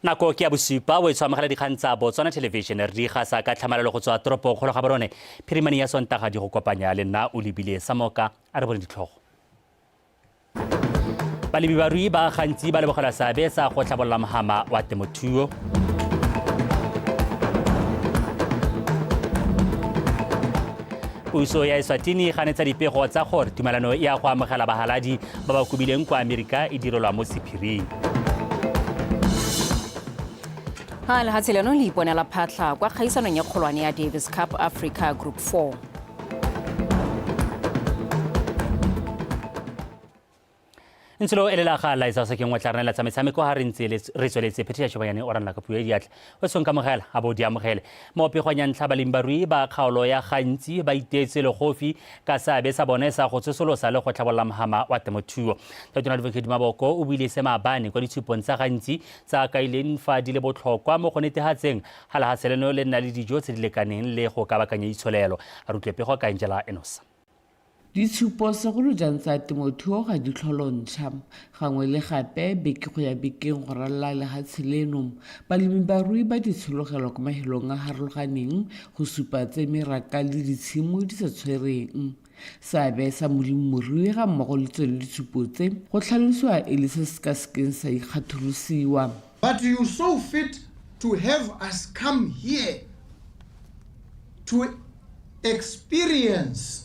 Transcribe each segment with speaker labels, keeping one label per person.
Speaker 1: Nako ke ya bosupa o e tshwamogela dikgang tsa Botswana Television re di gasa ka tlhamalelo go tswa toropong kgolo ga borone phirimane ya Sontaga di go kopanya le nna o lebile Samoka a re bone ditlhogo. Balemi barui ba gantsi ba lebogela seabe sa go tlhabolola mohama wa temothuo. Puso ya Eswatini e ganetsa dipego tsa gore tumelano ya go amogela bahaladi ba ba kobileng kwa Amerika e direlwa mo sephiring.
Speaker 2: Ha lehatshe leno le iponela phatlha kwa kgaisanong e kgolwane ya Davis Cup Africa Group 4.
Speaker 1: Ntsholo e lela ga Liza se kengwe tla re tsa metshameko ha re ntse re tsweletse Patricia Shobanyane o ranela ka puo ya diatla o tshong kamogela a bo di amogele mo pegong ya ntlha balemi barui ba kgaolo ya gantsi ba iteetse legofi ka seabe sa bone sa go tsosolosa le go tlhabolola mohama wa temothuo. Tautona Advocate Maboko o buile se maabane kwa ditshupong tsa gantsi tsa kaileng fa di le botlhokwa mo go netefatseng ga lehatshe leno le nna le dijo tse di lekaneng le go kabakanya itsholelo. A re utlwe pego ka Angela Enosa.
Speaker 3: Ditshupo segolo jang tsa temothuo ga di tlholo ntšha. Gangwe le gape, beke go ya bekeng go ralala lehatshe leno, balemi-barui ba di tshologelwa kwa mahelong a harologaneng go supa tse meraka le ditshimo di sa tshwereng. Seabe sa molemi-morui ga mmogo le tsone ditshupo tse, go tlhalosiwa e le se se ka sekeng sa ikgatholosiwa.
Speaker 4: But you saw fit to have us come here to experience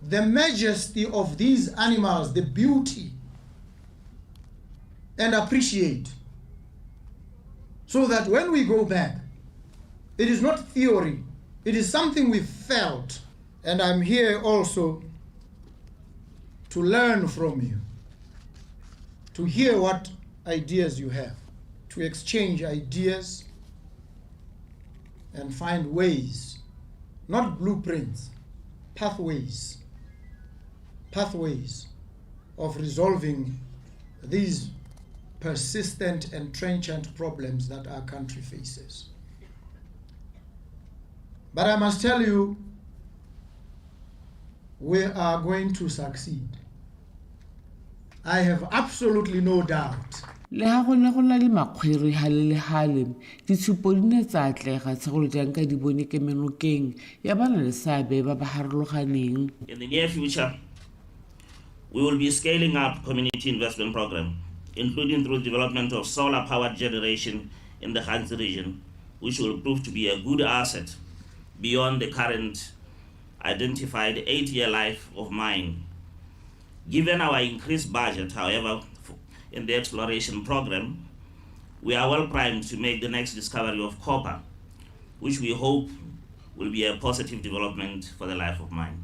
Speaker 4: the majesty of these animals, the beauty, and appreciate. So that when we go back, it is not theory, it is something we felt. And I'm here also to learn from you, to hear what ideas you have, to exchange ideas and find ways, not blueprints, pathways, pathways of resolving these persistent and trenchant problems that our country faces. But I must tell you, we are going to succeed. I have absolutely no doubt.
Speaker 3: Le ha go ne go na le makgwere hale le hale, ditshupo di ne tsa atlega segolo jang ka di bone kemenokeng ya ba na le seabe ba ba harologaneng.
Speaker 5: In the near future, we will be scaling up community investment program, including through development of solar-powered generation in the Ghanzi region, which will prove to be a good asset beyond the current identified 8-year life of mine. Given our increased budget, however, in the exploration program, we are well primed to make the next discovery of copper, which we hope will be a positive development for the life of mine.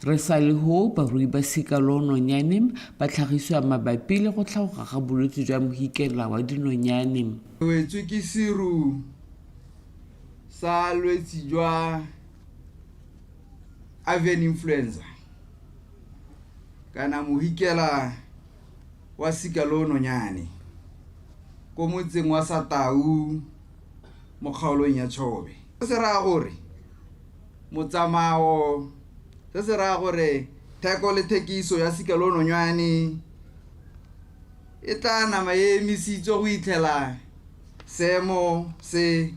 Speaker 3: Re sa le ho barui ba sika lo nonyane ba tlhagisiwa mabapi le go tlhagoga ga bolwetse jwa mohikela wa dinonyane.
Speaker 6: Wetswe ke seru sa lwetsi jwa avian influenza kana mohikela wa sika lo nonyane ko motseng wa Satau mo kgaolong ya Chobe. Se se raya gore motsamao, se se raya gore theko le thekiso ya sika lo nonyane e tla nama e emisitswe go itlhela seemo se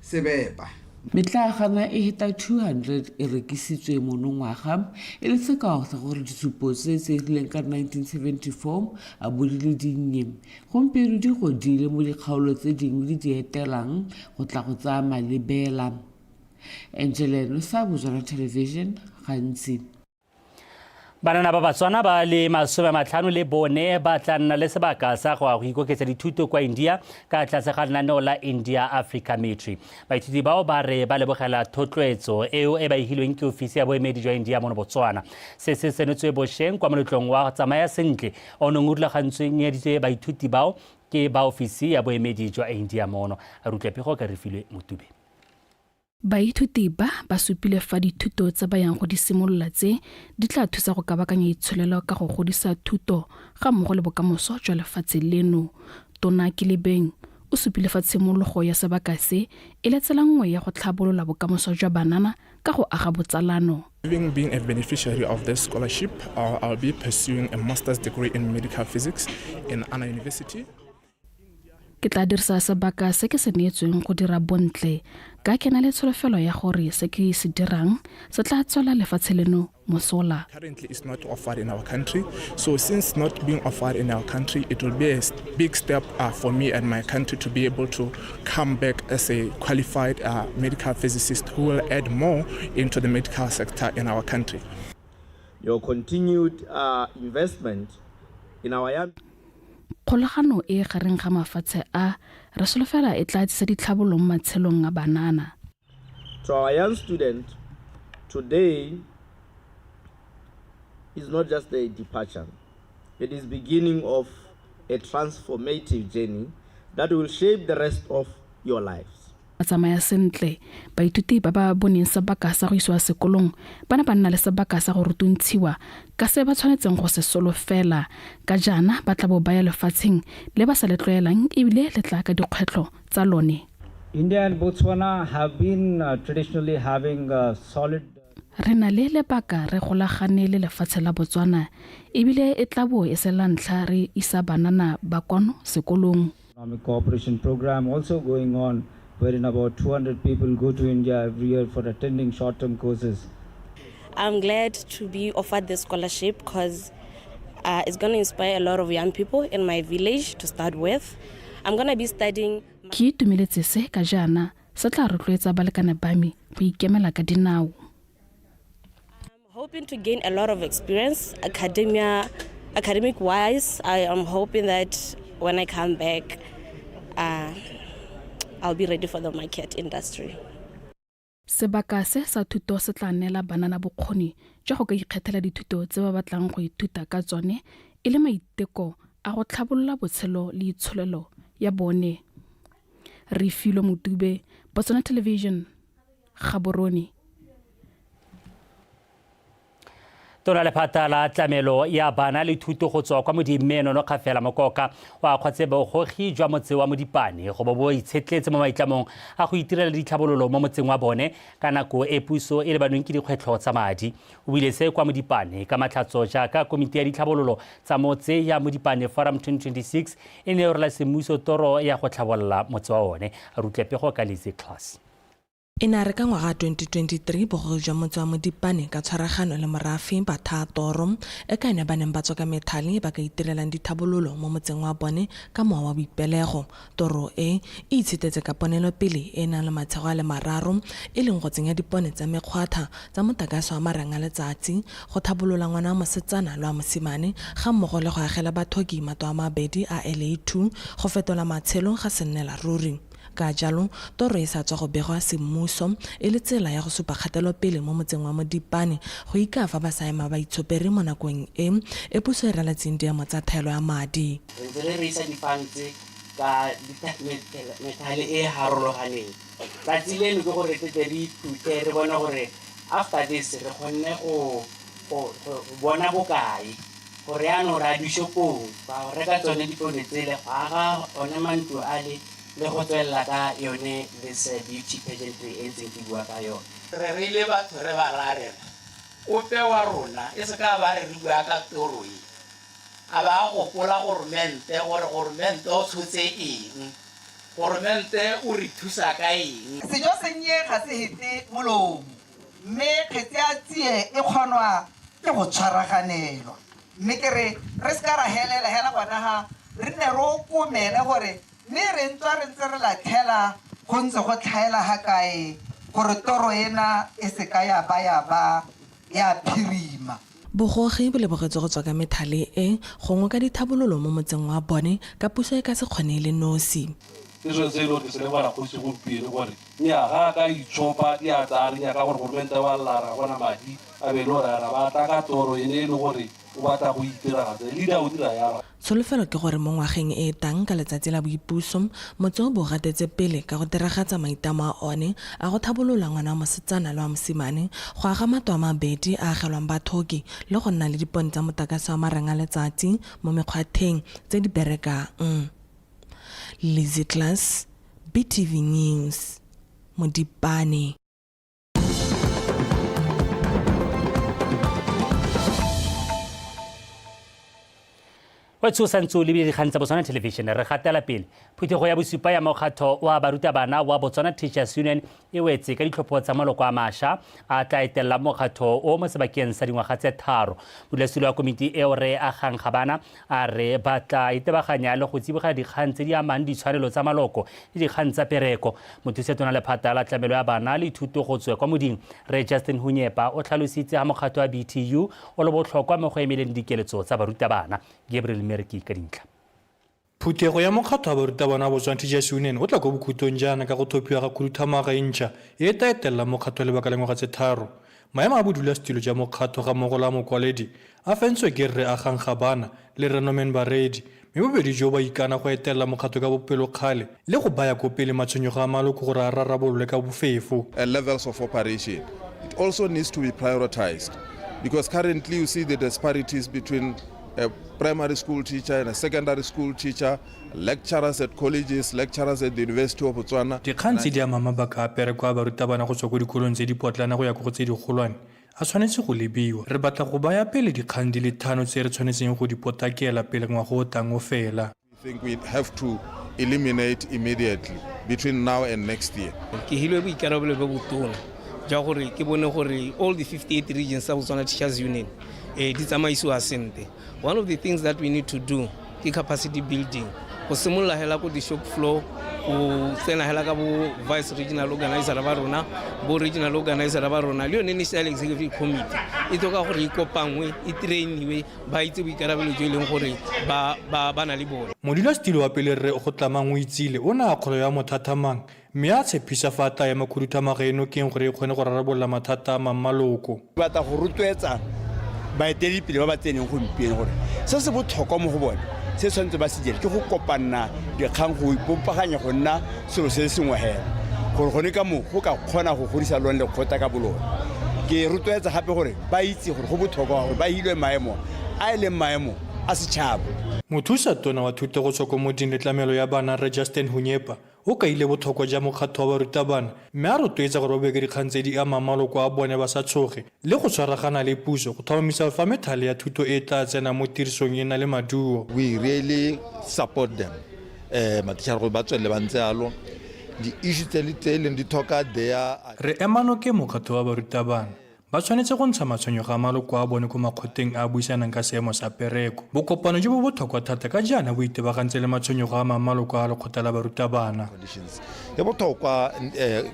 Speaker 6: se bepa.
Speaker 3: Metlaagana e heta 200 e rekisitswe monongwaga e le sekao sa gore ditshupo tse tse rileng ka 1974 a bo di le dinnye gompieno di godile mo dikgaolo tse dingwe di di etelang go tla go tsaya malebela. Angela Nosa, Botswana Television, gantsi.
Speaker 1: Banana ba Batswana ba le 54 ba tla nna le sebaka sa go ya go ikoketsa dithuto kwa India ka tlase ga lenaneo la India Africa Metri. Baithuti bao ba re ba lebogela thotloetso eo e ba e hilweng ke ofisi ya boemedi jwa India mono Botswana. Se se senotswe bosheng kwa moletlong wa Tsamaya Sentle o neng o rulagantsweng baithuti bao ke ba ofisi ya boemedi jwa India mono. A re utlwe pego ka Refilwe Motube.
Speaker 7: Baithuti ba ba supile fa dithuto tse ba yang go di simolola tse di tla thusa go kabakanya itsholelo ka go godisa thuto ga mmogo le bokamoso jwa lefatshe leno. Tona Kilebeng o supile fa tshimologo ya sebaka se e le tsela nngwe ya go tlhabolola bokamoso jwa banana ka go aga botsalano.
Speaker 8: Having been a beneficiary of this scholarship, I'll be pursuing a master's degree in medical physics in Anna University.
Speaker 7: Ke tla dirisa sebaka se ke se neetsweng go dira bontle ka ke na le tsholofelo ya gore se ke se dirang se tla tswela lefatshe leno mosola.
Speaker 8: Currently it's not offered in our country. So since not being offered in our country, it will be a big step for me and my country to be able to come back as a qualified medical physicist who will add more into the medical sector in our country.
Speaker 9: Your continued investment in our young
Speaker 7: Kgolagano e gareng ga mafatshe a re solofela e tla tsisa ditlhabololo mo matshelong a banana.
Speaker 9: To our young student, today is not just a departure. It is beginning of a transformative journey that will shape the rest of your lives.
Speaker 7: Ba tsamaya sentle. Baithuti ba ba boneng sebaka sa go isiwa sekolong ba ne ba nna le sebaka sa go rutuntshiwa ka se ba tshwanetseng go se solofela ka jaana ba tla bo ba ya lefatsheng le ba sa le tlwaelang ebile le tla ka dikgwetlho tsa lone.
Speaker 10: India and Botswana have been traditionally having a solid
Speaker 7: Re na le lebaka re golagane le lefatshe la Botswana ebile e tla bo e se la ntlha re isa banana ba kwano sekolong.
Speaker 10: Economic cooperation program also going on, wherein about 200 people go to India every year for attending short-term courses.
Speaker 11: I'm glad to be offered this scholarship because it's going to inspire a lot of young people in my village to start with. I'm going to be studying.
Speaker 7: Ke itumeletse se ka jaana se tla rotloetsa balekane ba me go ikemela ka dinao.
Speaker 11: I'm hoping to gain a lot of experience, academia, academic wise. I am hoping that when I come back, I'll be ready for the market industry.
Speaker 7: Sebaka se sa thuto se tla neela banana bokgoni jwa go ka ikgethela dithuto tse ba batlang go ithuta ka tsone e le maiteko a go tlhabolola botshelo le itsholelo ya bone. Refilwe Motube, Botswana Television, Gaborone.
Speaker 1: Tona lephata la tlamelo ya bana le thuto go tswa kwa Modimo Nono Kgafela Mokoka o akgotse bogogi jwa motse wa Modipane go bo bo itshetletse mo maitlamong a go itirela ditlhabololo mo motseng wa bone ka nako e puso e lebanweng ke dikgwetlho tsa madi. O buile se kwa Modipane ka matlhatso jaaka komiti ya ditlhabololo tsa motse ya Modipane Forum 2026 e ne e rola semmuso toro ya go tlhabolola motse wa one. A rutle pego ka Lizzy Class.
Speaker 12: E ne a re ka ngwaga 2023 bogogi jwa motse wa Modipane ka tshwaragano le morafe ba thaya toro e ka ene ba neng ba tswa ka methale ba ka itirelang dithabololo mo motseng wa bone ka mowa wa boipelego. Toro e e itshetetse ka ponelopele e e nang le matshego a le mararo, e leng go tsenya dipone tsa mekgwatha tsa motakase wa marang a letsatsi, go thabolola ngwana wa mosetsana le wa mosimane ga mmogo le go agela bathoki matlo a mabedi a LA2 go fetola matshelo ga sennela ruri. Ka jalo, toro e sa tswa go begwa semmuso e le tsela ya go supa kgatelopele mo motseng wa Modipane go ika fa ba sa ema ba itshopere mo nakong e e puso e raletseng diemo tsa thaelo ya madi.
Speaker 13: Re ntse re reisa difang tse ka methale e e harologaneng. Tsatsi leno ke gore re tle re ithute re bone gore after this re kgonne go bona bokae, gore yaanong re a dishopong ba go reka tsone dipone tsele, go aga one mantlo ale le go tswelela ka yone this beauty pageantry e ntseng ke bua ka yone.
Speaker 14: Re reile batho re ba raya re re ope wa rona e se ka ba re re bua ka toro e, a ba gopola goromente gore goromente o tshotse eng, goromente o re thusa ka eng.
Speaker 6: Sejo sennye ga se hete molomo, mme kgetse ya tsie e kgonwa ke go tshwaraganelwa. Mme ke re re se ka ra helela hela gona ga re nne re okomele gore mme re ntswa re ntse re latlhela go ntse go tlhaela ga kae gore toro ena e se ka ya ba ya ba ya phirima.
Speaker 12: Bogogi bo lebogetse go tswa ka methale e gongwe ka dithabololo mo motseng wa bone ka puso e ka se kgone e le nosi.
Speaker 15: Ke selo se e leng gore se leboga kgosi gompieno gore nnyaa ga a ka itshopa diatla a re nyaka gore goromente wa lla ra bona madi a be e le gore a ra ba tla ka toro ene e le gore o batla go itiragatsa, leader o dira jalo.
Speaker 12: Tsholofelo ke gore mo ngwageng e e tang ka letsatsi la boipuso, motse o bo gatetse pele ka go diragatsa maitlamo a one a go thabolola ngwana wa mosetsana le wa mosimane, go aga matlo a mabedi a agelwang bathoki le go nna le dipone tsa motakase wa marang a letsatsi mo mekgwatheng tse di berekang. Lizzy Klaas, BTV News, Modipane.
Speaker 1: O Wetso o santse o lebile dikgang tsa Botswana Television. Re gatela pele. Phuthego ya bosupa ya mokgatho wa barutabana wa Botswana Teachers Union e wetse ka ditlhopho tsa maloko a masha a tla etelelang mokgatho o mo sebakeng sa dingwaga tse 3. Modulasetulo wa komiti eo Rre Agang Gabana a re ba tla itebaganya le go tsibogela dikgang tse di amang ditshwanelo tsa maloko le dikgang tsa pereko. Mothusa tona lephata la tlamelo ya bana le thuto go tswe kwa moding Rre Justin Hunyepa o tlhalositse ha mokgatho wa BTU o le botlhokwa mo go emeleng dikeletso tsa barutabana. Gabriel Mmereki ka dintlha.
Speaker 16: Phuthego ya mokgatho wa barutabana wa Botswana Teachers Union o tla kwa bokhutlong jaana ka go thophiwa ga khuduthamaga e ntšha e e tla etelelang mokgatho lebaka la ngwaga tse 3. Maemo a bodulasetilo jwa mokgatho ga mmogo le a mokwaledi a fentswe ke Rre Agang Gabana le Rre Norman Baredi, mme bobedi jo ba ikana go etelela mokgatho ka bopelokgale le go baya ko pele matshwenyego a maloko gore a rarabololwe ka bofefo.
Speaker 17: Levels of operation. It also needs to be prioritized because currently you see the disparities between a primary school teacher and a secondary school teacher, lecturers at colleges, lecturers at the University of Botswana.
Speaker 16: Dikgang tse di amang mabaka a pereko a barutabana go tswa ko dikolong tse di potlana go ya ko go tse digolwane a tshwanetse go lebiwa. Re batla go baya pele dikgang di le 5 tse re tshwanetseng go di potakela pele ngwaga o tlang o fela.
Speaker 17: I think we have to eliminate immediately between now and next year.
Speaker 18: Ke hilwe boikarabelo bo botona jwa gore ke bone gore all the 58 regions tsa Botswana Teachers Union di tsamaisiwa sentle. One of the things that we need to do ke capacity building. Go simolola hela ko di shop floor, go tsena hela ka bo vice regional organizer ba rona, bo regional organizer ba rona, le yone National Executive Committee e tlhoka gore e kopanngwe, e trainiwe, ba itse boikarabelo jo e leng gore ba na le bone.
Speaker 16: Modulasetilo wa pele Rre Ogotlamang o itsile o ne a kgolo ya mothathamang mme a tshepisa fa a tla ema khuduthamaga e nokeng gore e kgone go rarabolola mathata a mang maloko.
Speaker 19: Ke batla go rotloetsa baeteledipele ba ba tseneng gompieno gore se se botlhokwa mo go bone se tshwanetse ba se dire ke go kopanna dikgang, go ipopaganya go nna selo se sengwe hela, gore gone ka moo go ka kgona go godisa lone lekgotla ka bolone. Ke rotloetsa gape gore ba itse gore go botlhokwa gore ba hilwe maemo a e leng maemo a setšhaba.
Speaker 16: Mothusa tona wa thuto go tswa ko moding le tlamelo ya bana Rre Justin Hunyepa o kaile botlhokwa jwa mokgatho wa barutabana mme a rotloetsa gore ba bue ka dikgang tse di amang maloko a bone ba sa tshoge le go tshwaragana le puso go tlhomamisa fa methale ya thuto e tla tsena mo tirisong e na le maduo.
Speaker 17: We really support them. Matitjhere gore ba tswelele ba ntse yalo. Di-issue tse e leng di tlhoka their
Speaker 16: Re ema nokeng mokgatho wa barutabana. Ba tshwanetse go ntsha matshwenyego a maloko a bone ko makgoteng a a buisanang ka seemo sa pereko. Bokopano jo bo botlhokwa thata ka jaana bo itebagantse le matshwenyego a amang maloko a lekgotla la barutabana.
Speaker 17: E botlhokwa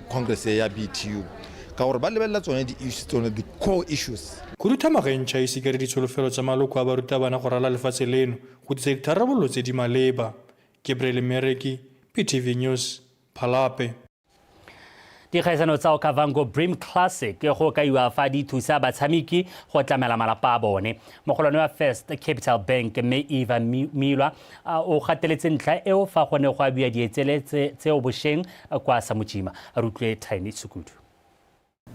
Speaker 17: Congress ya BTU ka gore ba lebelela tsone di-issues tsone, the core issues.
Speaker 16: Khuduthamaga e ntšha e sikere ditsholofelo tsa maloko a barutabana go ralala lefatshe leno go tlisa ditharabololo tse di maleba. Gabriel Mmereki, PTV News, Phalape.
Speaker 1: Dikgaisano tsa Okavango Bream Classic go kaiwa fa di thusa batshameki go tlamela malapa a bone. Mogolwane wa First Capital Bank mme Eva Milwa o gateletse ntlha eo fa go ne go abiwa dietsele tseo bosheng kwa Samojima. Re utlwe Tiny Tshukudu.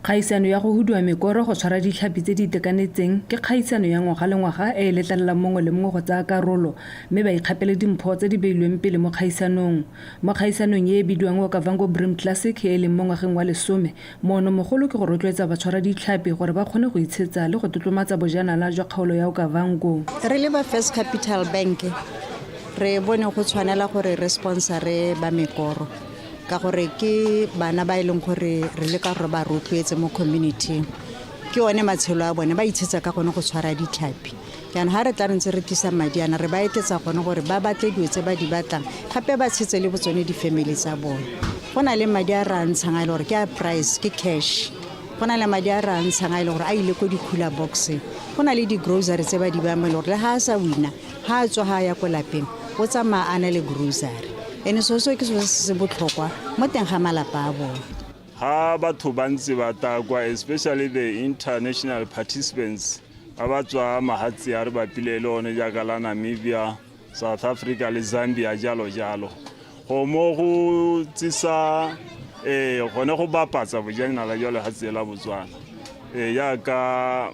Speaker 20: Kgaisano ya go hudua mekoro go tshwara ditlhapi tse di itekanetseng ke kgaisano ya ngwaga le ngwaga e e letlelelang mongwe le mongwe go tsaya karolo mme ba ikgapele dimpho tse di beilweng pele mo kgaisanong. Mo kgaisanong e e bidiwang Okavango Bream Classic e e leng mo ngwageng wa 10, moono mogolo ke go rotloetsa batshwara ditlhapi gore ba kgone go itshetsa le go tlotlomatsa bojanala jwa kgaolo ya Okavango.
Speaker 21: Re le ba First Capital Bank re bone go tshwanela gore re sponsore ba mekoro ka gore ke bana ba e leng gore re leka gore ba rotloetse mo community-ing. Ke one matshelo a bone, ba itshetsa ka gone go tshwara ditlhapi. Jaanong ha re tla re ntse re tlisa madi ana, re ba etletsa gone gore ba batle dilo tse ba di batlang, gape ba tshetse le botsone di-family tsa bone. Go na le madi a re a ntshang a e le gore ke a price, ke cash. Go na le madi a re a ntshang a e le gore a ile ko di-cooler box-eng. Go na le di-grocery tse ba di bayang mo e le gore le ha a sa wina, ha a tswa ha a ya ko lapeng, o tsamaya a na le grocery. Ene selo seo ke selo se se botlhokwa mo teng ga malapa a bone.
Speaker 22: Ha batho ba ntse ba tla kwa, especially the international participants ba ba tswa mahatshe a re bapile le one jaaka la Namibia, South Africa le Zambia jalo jalo. Go mo go tsisa gone go bapatsa bojanala jwa lehatshe la Botswana. Jaaka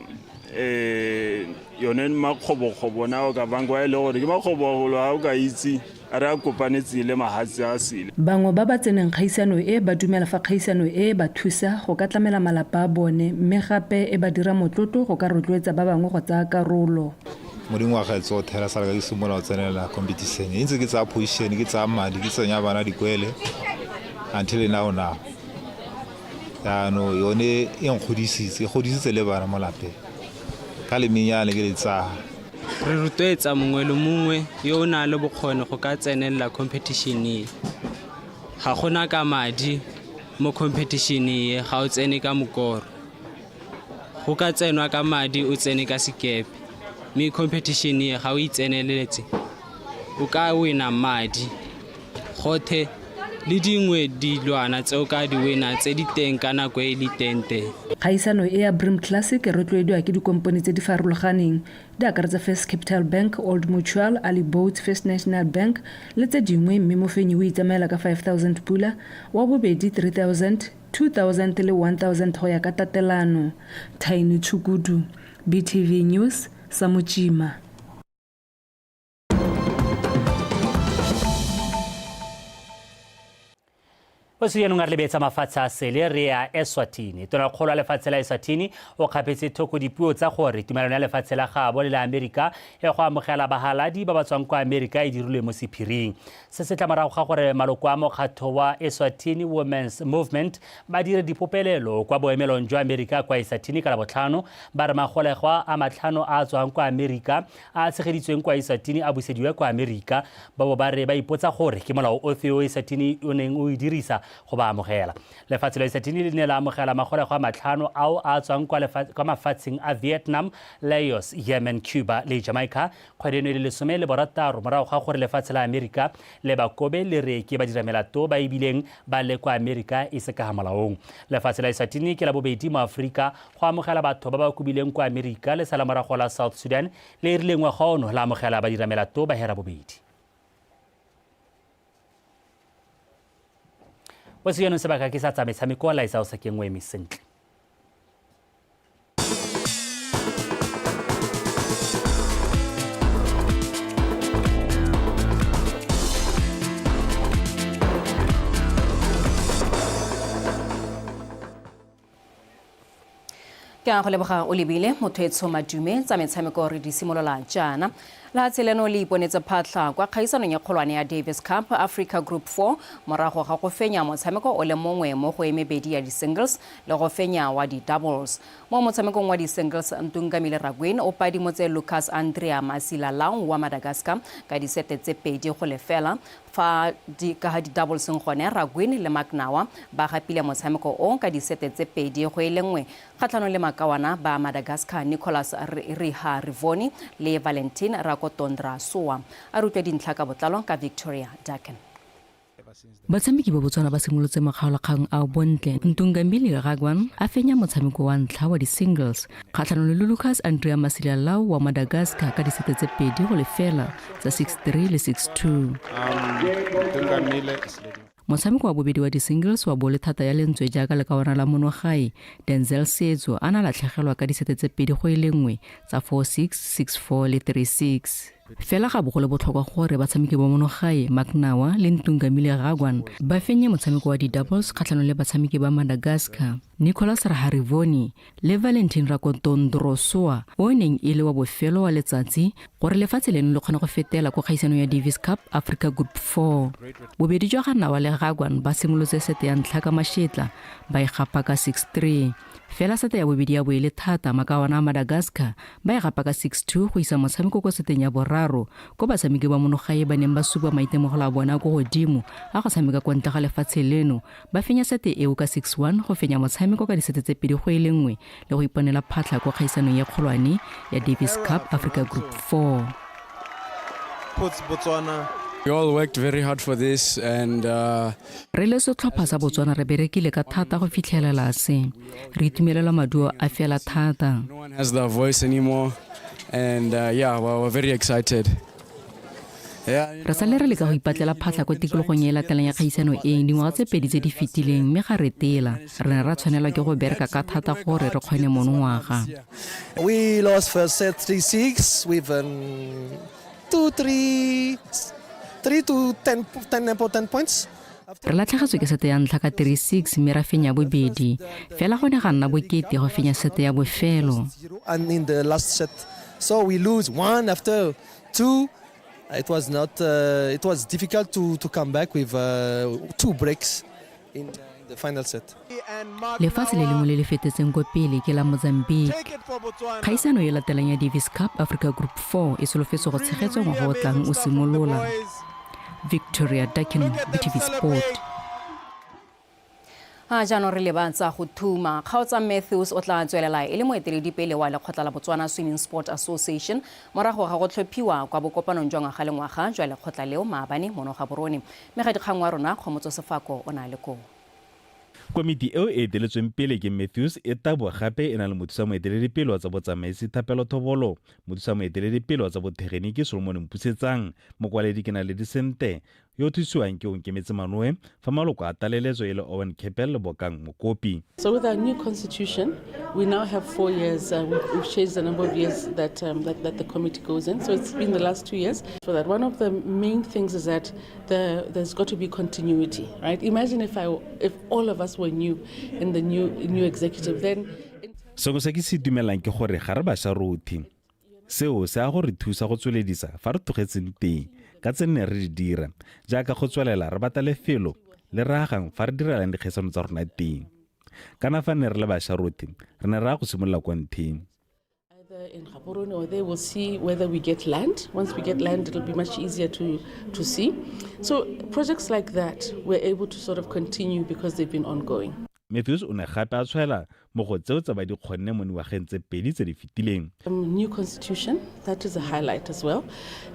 Speaker 22: yone makgobokgobo na o ka bangwa e le gore ke makgobokgobo ha o ka itse a re a kopanetse le mahatshe a sele.
Speaker 20: Bangwe ba ba tseneng kgaisano e ba dumela fa kgaisano e ba thusa go ka tlamela malapa a bone mme gape e ba dira motlotlo go ka rotloetsa ba bangwe go tsaya karolo.
Speaker 2: Mo dingwaga tsotlhe ra sala ka ke simolola go tsenela competition e ntse ke tsaya position, ke tsaya madi, ke tsenya bana dikwele until now now. Jaanong yone e nkgodisitse, e godisitse le bana mo lapeng ka lemenyane ke le tsaya.
Speaker 4: Re rotloetsa mongwe le mongwe yo o nang le bokgoni go ka tsenelela competition e. Ga gona ka madi mo competition e, ga o tsene ka mokoro. Go ka tsenwa ka madi o tsene ka sekepe, mme competition e ga o itseneletse o ka wina madi gothe le dingwe dilwana tse o ka di wina tse di teng ka nako e le teng teng.
Speaker 20: Kgaisano e ya Brim Classic e rotloediwa ke dikompone tse di farologaneng di akaretsa First Capital Bank, Old Mutual, Ali Boats, First National Bank le tse dingwe, mme mofenyi o itsamaela ka 5000 pula, wa bobedi 3000, 2000 le 1000 go ya ka tatelano. Tiny Tshukudu, BTV News, Samotšima.
Speaker 1: Boso jaanong a re lebetsa mafatshe a sele re ya Eswatini. Tonakgolo ya lefatshe la Eswatini o kgaphetse thoko dipuo tsa gore tumelano ya lefatshe la gaabo le la Amerika e go amogela bahaladi ba ba tswang kwa Amerika e dirilwe mo sephiring. Se se tla morago ga gore maloko a mokgatho wa Eswatini Women's Movement ba dire dipopelelo kwa boemelong jwa Amerika kwa Eswatini ka Labotlhano, ba re magolegwa a matlhano a a tswang kwa Amerika a a tshegeditsweng kwa Eswatini a busediwe kwa Amerika, ba bo ba re ba ipotsa gore ke molao ofe o Eswatini o neng o e dirisa go ba amogela. Lefatshe la Eswatini le ne la amogela magolegwa a matlhano ao a tswang kwa mafatsheng a Vietnam, Laos, Yemen, Cuba le Jamaica kgwedi eno e le 16 morago ga gore lefatshe la Amerika le ba kobe le re ke badiramelato ba ebileng ba le kwa Amerika e se ka ga molaong. Lefatshe la Eswatini ke la bobedi mo Aforika go amogela batho ba ba kobileng kwa Amerika le sala morago la South Sudan le e rileng ngwaga ono la amogela badiramelato ba hera bobedi. Bosi jaanong sebaka ke sa tsa metshameko laetsa o sa kengwe eme sentle.
Speaker 23: Ke a go leboga o lebile motho e tsho madume tsa metshameko re di simolola jaana. Lehatshe leno le iponetse phatlha kwa kgaisanong e kgolwane ya Davis Cup Africa Group 4 morago ga go fenya motshameko o le mongwe mo go e mebedi ya di-singles le go fenya wa di-doubles. Mo motshamekong wa di-singles, Ntungamile Raguin o padimotse Lucas Andrea Masilalau wa Madagascar ka disete tse 2-0. Fa di ka ga di-doubleseng gone, Raguin le Magnawa ba gapile motshameko o ka disete tse 2-1 kgatlhanong le makawana ba Madagascar Nicolas Riharivoni le Valentin Rakotondrasoa. A re utlwe dintlha ka botlalo ka Victoria Dakin.
Speaker 24: Batshameki ba Botswana ba simolotse makgaolakgang a bontle. Ntungamile Ragwan a fenya motshameko wa ntlha wa di-singles kgatlhanong le Lucas Andrea Masilalau wa Madagascar ka disete tse 2-0 tsa 6-3 le 6-2. Motshameko wa bobedi wa di-singles wa bole thata ya lentswe jaaka lekawana la monogae Denzel Setso a na latlhegelwa ka disete tse 2-1 tsa 4-6, 6-4 le 3-6. Fela ga bo go le botlhokwa gore batshameki ba monogae Magnawa le Ntungamile Ragwan ba fenye motshameko wa di-doubles kgatlhanong le batshameki ba Madagascar Nicolas Raharivoni le Valentin Rakotondrosoa o neng e le wa bofelo wa letsatsi gore lefatshe leno le kgone go fetela ko kgaisanong ya Davis Cup Africa Group 4. Bobedi jwa ga Nawa le Ragwan ba simolotse sete ya ntlha ka mashetla ba e gapa ka 6-3. Fela sete ya bobedi ya bo e le thata, makawana a Madagascar ba e gapa ka 6-2 go isa motshameko ko seteng ya boraro ko batshameki ba monogae ba neng ba supa maitemogelo a bona ko godimo a go tshameka kwa ntle ga lefatshe leno ba fenya sete eo ka 6-1 go fenya motshameko ka disete tse 2-1 le go iponela phatlha ko kgaisanong e kgolwane ya Davis Cup Africa Group 4.
Speaker 25: Puts Botswana. We all worked very hard for this and
Speaker 24: Re le setlhopha sa Botswana re berekile ka thata go fitlhelela se. Re itumelela maduo a fela thata.
Speaker 25: No one has their voice anymore and yeah, well, we're very excited.
Speaker 24: Re sale re leka go ipatlela phatlha ko tikologong e latelang ya kgaisano e dingwaga tse 2 tse di fetileng mme ga re tela. Re ne ra tshwanelwa ke go bereka ka thata gore re kgone monongwaga.
Speaker 26: We lost first set 3-6 with 2-3, 3 to 10 important points.
Speaker 24: Re latlhegetswe ke sete ya ntlha ka 3-6 mme ra fenya bobedi. Fela go ne ga nna bokete go fenya sete ya bofelo.
Speaker 26: And in the last set So we lose one after two. It was not. It was difficult to come back with two breaks in the final set.
Speaker 24: Lefatshe le lengwe le le fetetseng ko pele ke la Mozambique. Kgaisano e latelang ya Davis Cup Africa Group 4 e solofetswe go tshegetswa ngwaga o tlang o simolola. Victoria Dakin, BTV Sport.
Speaker 23: A jaanong re leba tsa go thuma. Kgaotsa Matthews o tla tswelela e le moeteledipele wa lekgotla la Botswana Swimming Sport Association morago ga go tlhophiwa kwa bokopanong jwa ngwaga le ngwaga jwa lekgotla leo maabane mono Gaborone. Mme ga dikgang wa rona Kgomotso Sefako o na le koo.
Speaker 3: Komiti eo e eteletsweng pele ke Matthews e tabo gape e na le mothusa moeteledipele wa tsa botsamaisi Thapelo Thobolo, mothusa moeteledipele wa tsa botegeniki Solomon Mpusetsang, mokwaledi ke Naledi Sente, yo o thusiwang ke Onkemetse Manoe, fa maloko a talelezo e le Owen Keppel le Bokang Mokopi.
Speaker 5: So with our new constitution, we now have 4 years. We've changed the number of years that the committee goes in. So it's been the last 2 years. For that, one of the main things is that there's got to be continuity, right? Imagine if all of us were new in the new executive, then.
Speaker 3: Sengwe se ke se dumelang ke gore ga re bašwa rotlhe. Seo se a go re thusa go tsweledisa fa re tlogetseng teng ka tse nne re di dira, jaaka go tswelela re batla lefelo le re agang fa re direlang dikgaisano tsa rona teng. Kana fa ne re le bašwa rotlhe, re ne re ya go simolola kwa ntlheng.
Speaker 5: Either in Gaborone or there, we'll see whether we get land. Once we get land, it'll be much easier to see. So projects like that, we're able to sort of continue because they've been ongoing.
Speaker 3: Matthews o ne gape a tshwaela mo go tseo tse ba di kgonne mo dingwageng tse pedi tse di fetileng.
Speaker 5: New constitution, that is a highlight as well,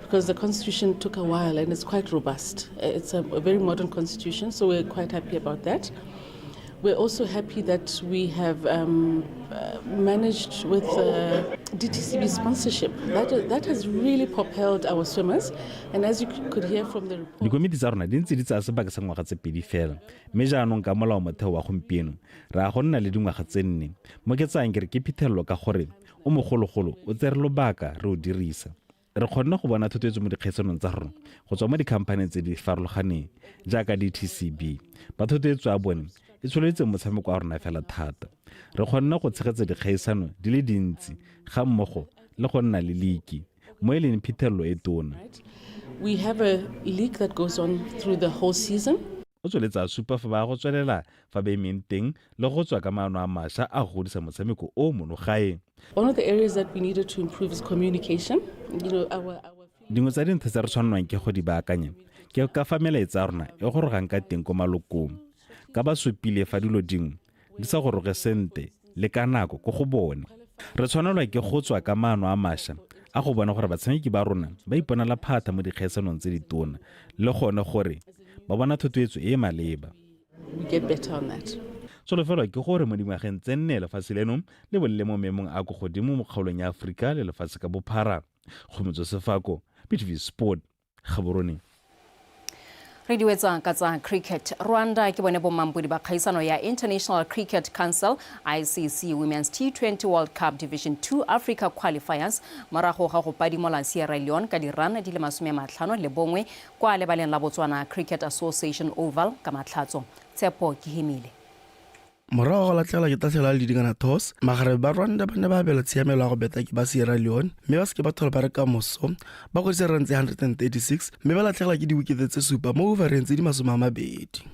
Speaker 5: because the constitution took a while and it's quite robust. It's a very modern constitution, so we're quite happy about that. We're also happy that we have managed with DTCB sponsorship. That has really propelled our swimmers. And as you could hear from the report...
Speaker 3: Dikomiti tsa rona di ntse di tsaya sebaka sa ngwaga tse pedi fela, mme jaanong ka molao motheo wa gompieno re a go nna le dingwaga tse nne. Mo ke tsayang ke re ke phitlhelelo ka gore o mogologolo o tsere lobaka re o dirisa. Re kgonne go bona thotloetso mo dikgaisanong tsa rona go tswa mo dikhamphaneng tse di farologaneng jaaka DTCB. Ba thotloetso ya bone e tsholetse motshameko wa rona fela thata. Re kgonne go tshegetsa dikgaisano di le dintsi ga mmogo le go nna le liki mo e leng phitlhelelo e tona.
Speaker 5: We have a league that goes on through the whole season.
Speaker 3: O tsweletse a supa fa ba go tswelela fa ba emeng teng le go tswa ka maano a mašwa a go godisa motshameko o mono gae.
Speaker 5: One of the areas that we needed to improve is communication. You know, our
Speaker 3: Dingwe tsa dintlha tse re tshwanelwang ke go di baakanya ke ka fa melaetsa ya rona e gorogang ka teng ko malokong. Ka ba supile fa dilo dingwe di sa goroge sentle le ka nako ko go bone. Re tshwanelwa ke go tswa ka maano a mašwa a go bona gore batshameki ba rona ba iponela phatha mo dikgaisanong tse ditona le gone gore ba bona thotloetso e e maleba.
Speaker 5: We get better on that.
Speaker 3: Tsholofelo ke gore mo dingwageng tse nne lefatshe leno le bolele mo maemong a ko godimo mo kgaolong ya Aforika le lefatshe ka bophara. Kgomotso Sefako, BTV Sport, Gaborone.
Speaker 23: Re di wetsa ka tsa cricket. Rwanda ke bone bomampodi ba kgaisano ya International Cricket Council ICC Women's T20 World Cup Division 2 Africa Qualifiers morago ga go padimola Sierra Leone ka dirana di le 51 kwa lebaleng la Botswana Cricket Association Oval ka Matlhatso. Tshepo Kihimile.
Speaker 8: Morago ga latlhegelwa ke tatlhelo ya ledingana toss, magarebe ba Rwanda ba ne ba abelwa tshiamelo ya go beta ke ba Sierra Leone mme ba seke ba tlhola ba re ka moso ba kwadisa run tse 136 mme ba latlhegelwa ke diwikete tse supa mo overeng tse di 20.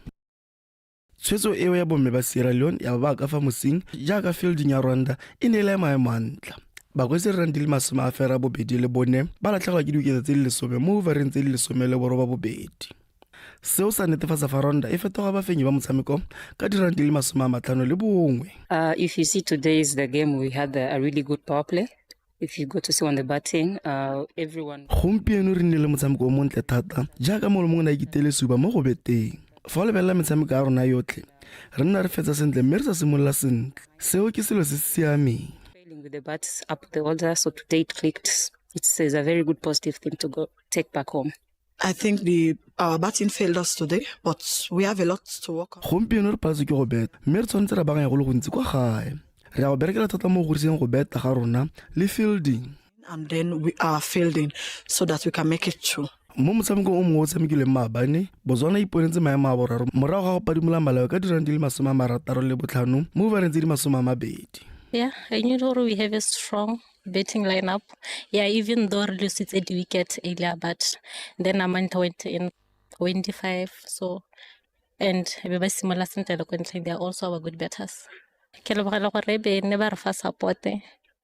Speaker 8: Tshwetso eo ya bomme ba Sierra Leone ya ba ka fa mosing jaaka fielding ya Rwanda e ne e le maemo a ntla. Ba kwadisa run di le 84 ba latlhegelwa ke diwikete tse di 10 mo overeng tse di 18. Seo sa netefatsa fa Rwanda e fetoga bafenyi ba motshameko ka dirang di le 51.
Speaker 9: If you see today's the game, we had a really good power play. If you go to see on the batting, everyone.
Speaker 8: Gompieno re nnile le motshameko o montle thata jaaka mongwe le mongwe ne a ikitele suba mo go beteng. Fa o lebelela metshameko ya rona yotlhe, re nna re fetsa sentle mme re sa simolola sentle. Seo ke selo se se siameng.
Speaker 9: Failing with the bats up the order, so today it clicked. It's a very good positive thing to go take back home.
Speaker 10: I think our batting failed us today, but we have a lot to work on.
Speaker 8: Gompieno re paletswe ke go beta, mme re tshwanetse ra baakanya go le gontsi kwa gae. Re ya go berekela thata mo go godiseng go beta ga rona le fielding.
Speaker 10: And then we are fielding so that we can make it through.
Speaker 8: Mo motshamekong o mongwe o tshamekilweng maabane, Botswana e iponetse maemo a boraro morago ga go padimola Malawi ka dirang di le 65 mo overeng tse di 20.
Speaker 11: Yeah, I knew we have a strong
Speaker 6: batting lineup. Yeah, even though re lositse di-wicket earlier, but then Amantha went in 25, so and be ba simolola sentle le ko ntlheng, they are also our good batters. Ke lebogela gore be ne ba re fa support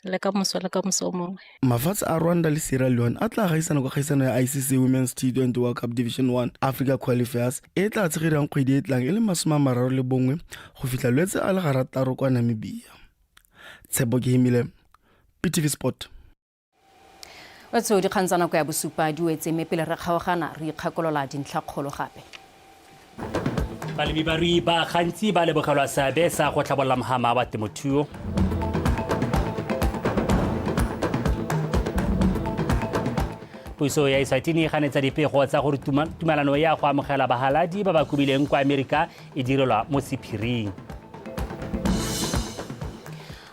Speaker 6: le ka moso le ka moso o mongwe.
Speaker 8: Mafatshe a Rwanda le Sierra Leone a tla gaisana kwa kgaisano ya ICC Women's T20 World Cup Division 1 Africa Qualifiers e e tla tshegediwang kgwedi e e tlang e le 31 go fitlha Lwetse a le garataro kwa Namibia. Tshepo Kehimile, PTV Sport.
Speaker 23: Wetso dikgang tsa nako ya bosupa di wetse mme pele re kgaogana re ikgakolola dintlhakgolo gape.
Speaker 1: Balemi barui ba gantsi ba lebogelwa seabe sa go tlhabolola mohama wa temothuo. Puso ya Eswatini e ganetsa dipego tsa gore tumalano ya go amogela bahaladi ba ba kobileng kwa Amerika e direlwa mo sephiring.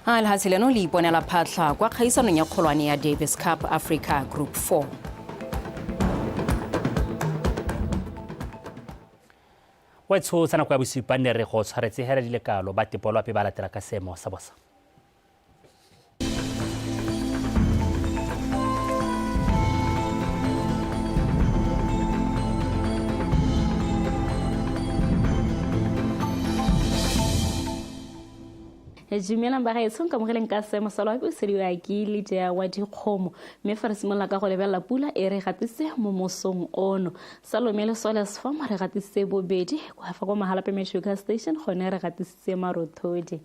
Speaker 23: A lehatshe leno le iponela phatlha kwa kgaisanong ya kgolwane ya Davis Cup Africa Group 4.
Speaker 1: Wetsho tsa nako ya bosupa nne re go tshwaretse hela dilekalo ba tepolwape ba latela ka seemo sa bosa.
Speaker 6: Dumelang bagaetsho, nkamogeleng ka seemo sa loapi o sediwa ke Lydia wa dikgomo. Mme fa re simolola ka go lebelela pula e re gatisitse mo mosong ono, Salome le Soles Farm re gatisitse bobedi, kwa fa kwa Mahalapye Metro Station gone re gatisitse marothodi.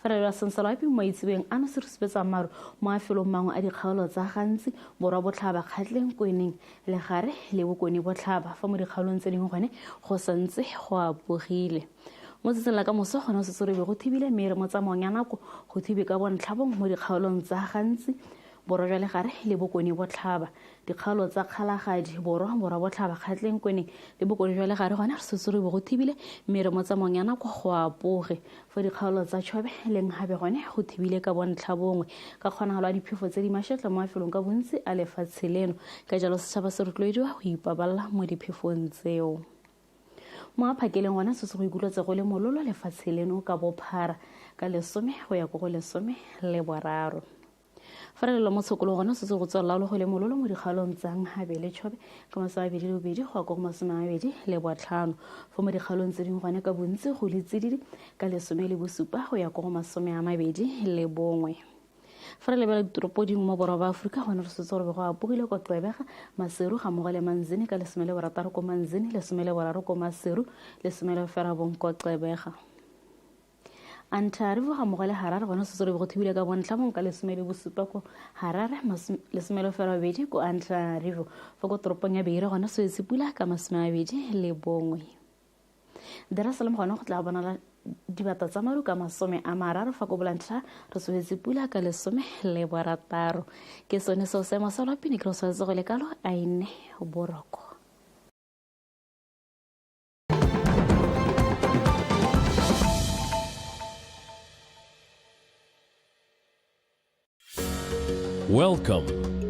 Speaker 6: Fa re leba seng sa loapi mo maitsebeng ano se re supetsa maru mo mafelong mangwe a dikgaolo tsa Gantsi, Borwa Botlhaba, Kgatleng, Kweneng, Legare le Bokone Botlhaba, fa mo dikgaolong tse dingwe gone go santse go apogile. Mo tsatsing la ka moso gone go setse re be go thibile, mme re mo tsamaong ya nako go thibe ka bontlhabong mo dikgaolong tsa Gantsi, Borwa jwa Legare le Bokone Botlhaba. Dikgaolo tsa Kgalagadi, Borwa, Borwa Botlhaba, Kgatleng, Kweneng le Bokone jwa Legare gone re setse re be go thibile, mme re mo tsamaong ya nako go apoge. Fa dikgaolo tsa Chobe le Nghabe gone go thibile ka bontlha bongwe ka kgonagalo ya diphefo tse di mashetla mo mafelong ka bontsi a lefatshe leno. Ka jalo setšhaba se rotloediwa go ipaballa mo diphefong tseo. Mo a phakeleng gona se se go ikutlwetse go le mololo lefatshe leno ka bophara ka 10 go ya ko go 13. Fa re lela mo tshokolo gona se se go tswelela le go le mololo mo dikgaolong tsa Nghabe le Chobe ka 22 go ya ko go 25. Fa mo dikgaolong tse dingwe gone ka bontsi go le tsididi ka 17 go ya ko go 21. Fa re lebelela ditoropo dingwe mo borwa ba Aforika gone re setse gore be go apogile kwa Gqeberha, Maseru ga mmogo le Manzini ka 16 ko Manzini, 13 ko Maseru, 19 ko Gqeberha. Antananarivo ga mmogo le Harare gone setse re be go thibile ka bontlha bongwe ka 17 ko Harare, 18 ko Antananarivo. Fa ko toropong ya Beira gone swetse pula ka 21. Dar es Salaam gone go tla bonala dibata tsa maru ka 30, fa ko Bolantlha re tsweletse pula ka 16. Ke sone seo seemo sa loapi, ne ke re tshwanetse go le kalo, a e nne boroko.
Speaker 7: Welcome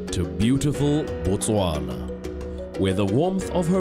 Speaker 7: to beautiful Botswana, where the warmth of her